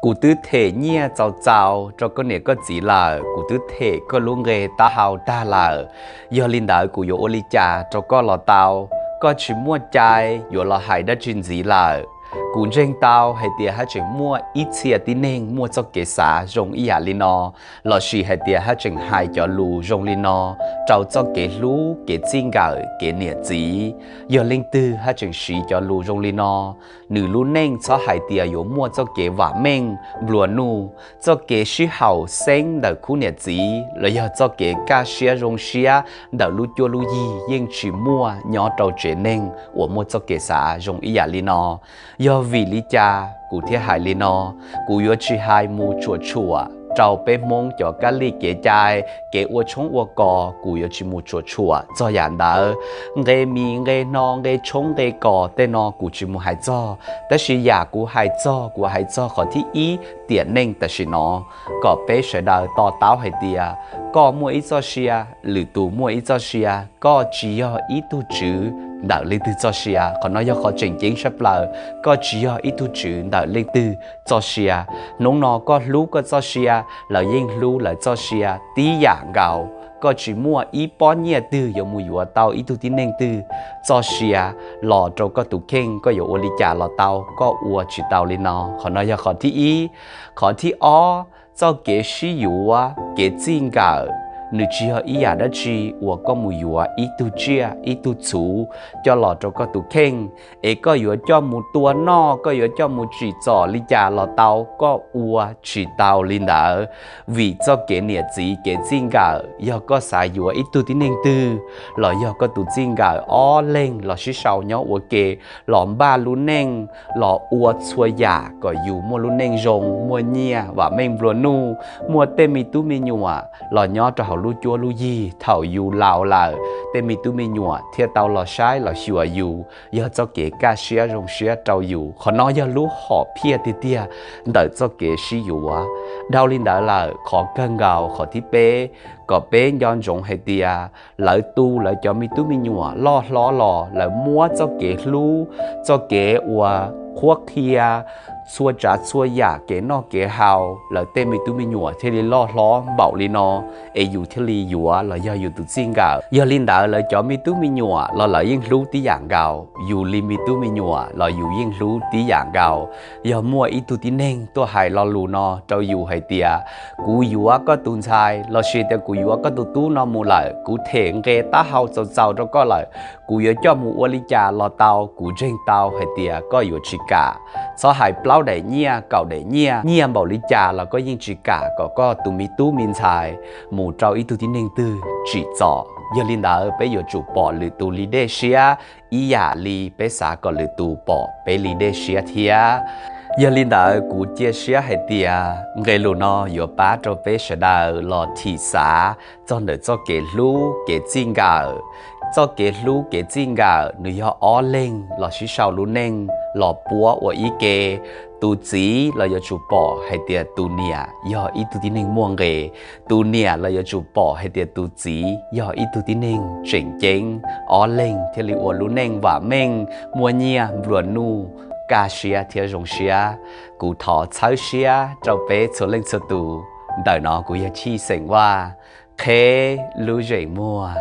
Kuv twb them nyiaj txaus txaus rau koj niam koj txiv lawm, kuv twb them koj lub nqe taub hau tag lawm. Yog li ntawd kuv yuav ua li cas rau koj los tau? Koj tsis muaj cai yuav los hais dab tsi ntxiv lawm. Kuv ntseeg tau hais tias haj tseem muaj ib txhia tib neeg muaj txoj kev xav zoo ib yam li no, lossis hais tias haj tseem hais cov lus zoo li no rau txoj kev hlub, kev txij nkawm, kev niam txiv. Yog leej twg haj tseem siv cov lus zoo li no, nws lub neej txhob hais tias yuav muaj txoj kev vam meej nplua nuj, txoj kev sib haum xeeb ntawm khub niam txiv los yog txoj kev kaj siab zoo siab ntawm lub cuab lub yig yeej tsis muaj nyob rau tsev neeg uas muaj txoj kev xav zoo ib yam li no. Yog vim li cas kuv thiaj hais li no? Kuv yuav tsis hais mus tshuam tshuam rau peb Hmoob cov kab li kev cai, kev ua tshoob ua kos, kuv yuav tsis mus tshuam tshuam txog yam ntawd. Nqe mis nqe hno, nqe tshoob nqe kos tej no kuv tsis mus hais txog, tab sis yam kuv hais txog, kuv hais txog qhov thib ib tiam neej tam sim no, kom peb sawv daws to taub hais tias koj muaj ib txoj sia, lwm tus muaj ib txoj sia, koj tsis yog ib tug tswv ntawm leej twg txoj sia. Qhov no yog qhov tseem ceeb tshaj plaws, koj tsis yog ib tug tswv ntawm leej twg txoj sia. Hnub no koj hlub koj txoj sia, lawv yeej hlub lawv txoj sia tib yam nkaus. Koj tsis muaj ib pob nyiaj twg yuav mus yuav tau ib tug tib neeg twg txoj sia los rau koj tus kheej. Koj yuav ua li cas los tau, koj ua tsis tau li no. Qhov no yog qhov thib ib. Qhov thib ob, txoj kev sib yuav, kev txij nkawm, nws tsis yog ib yam dab tsi uas koj mus yuav ib tug tsiaj ib tug txhuv coj los rau koj tus kheej, es koj yuav coj mus tua noj, koj yuav coj mus tsim txom li cas los tau, koj ua tsis tau li ntawd. Vim txoj kev niam txiv kev txij nkawm, yog koj xav yuav ib tug tib neeg twg los yog koj tus txij nkawm ob leeg los sib sau nyob ua ke, los npaj lub neej, los ua txhua yam kom yus muaj lub neej zoo, muaj nyiaj vam meej nplua nuj, muaj tej me tub me nyuam los nyob rau hauv lub cuab lub yig. Thaum yus laus lawm, tej me tub me nyuam thiaj tau los saib los xyuas yus, yog txoj kev kaj siab zoo siab rau yus. Qhov no yog lub hom phiaj tiag tiag ntawm txoj kev sib yuav. Dhau li ntawd lawm, qhov kawg nkaus qhov thib peb, kom peb nco ntsoov hais tias lawv tu lawv cov me tub me nyuam loj hlob los lawv muab txoj kev hlub, txoj kev uas qhuab qhia, txhua tsav txhua yam kev noj kev haus, lawv tej me tub me nyuam thiaj li loj hlob npaum li no, es yus thiaj li yuav los yog yus tus txij nkawm. Yog li ntawd lawv cov me tub me nyuam los lawv yeej hlub tib yam nkaus, yus li me tub me nyuam los yus yeej hlub tib yam nkaus. Yog muaj ib tug tib neeg tuaj hais lo lus no rau yus hais tias, kuv yuav koj tus ntxhais lossis tias kuv yuav koj tus tub no mus lawm, kuv them nqe taub hau txaus txaus rau koj lawm, kuv yuav coj mus ua li cas los tau, kuv ntseeg tau hais tias koj yuav tsis kam. Txhob hais plaub daim nyiaj kaum daim nyiaj, nyiaj npaum li cas los koj yeej tsis kam kom koj tus me tub me ntxhais mus rau ib tug tib neeg twg tsim txom. Yog li ntawd peb yuav tsum pom lwm tus li dej siab ib yam li peb xav kom lwm tus pom peb li dej siab thiab. Yog li ntawd kuv cia siab hais tias nqe lus no yuav pab rau peb sawv daws los thim xav txog ntawm txoj kev hlub kev txij nkawm. Txoj kev hlub kev txij nkawm nws yog ob leeg los sib sau lub neej los puab ua ib ke. Tus txiv los yuav tsum pom hais tias tus niam yog ib tug tib neeg muaj nqe, tus niam los yuav tsum pom hais tias tus txiv yog ib tug tib neeg tseem ceeb, ob leeg thiaj li ua lub neej vam meej, muaj nyiaj nplua nuj, kaj siab thiab zoo siab. Kuv thov txhawb siab rau peb txhua leej txhua tus. Ntawm no kuv yog Chij xeem Vaj, qheb lub zeem muag.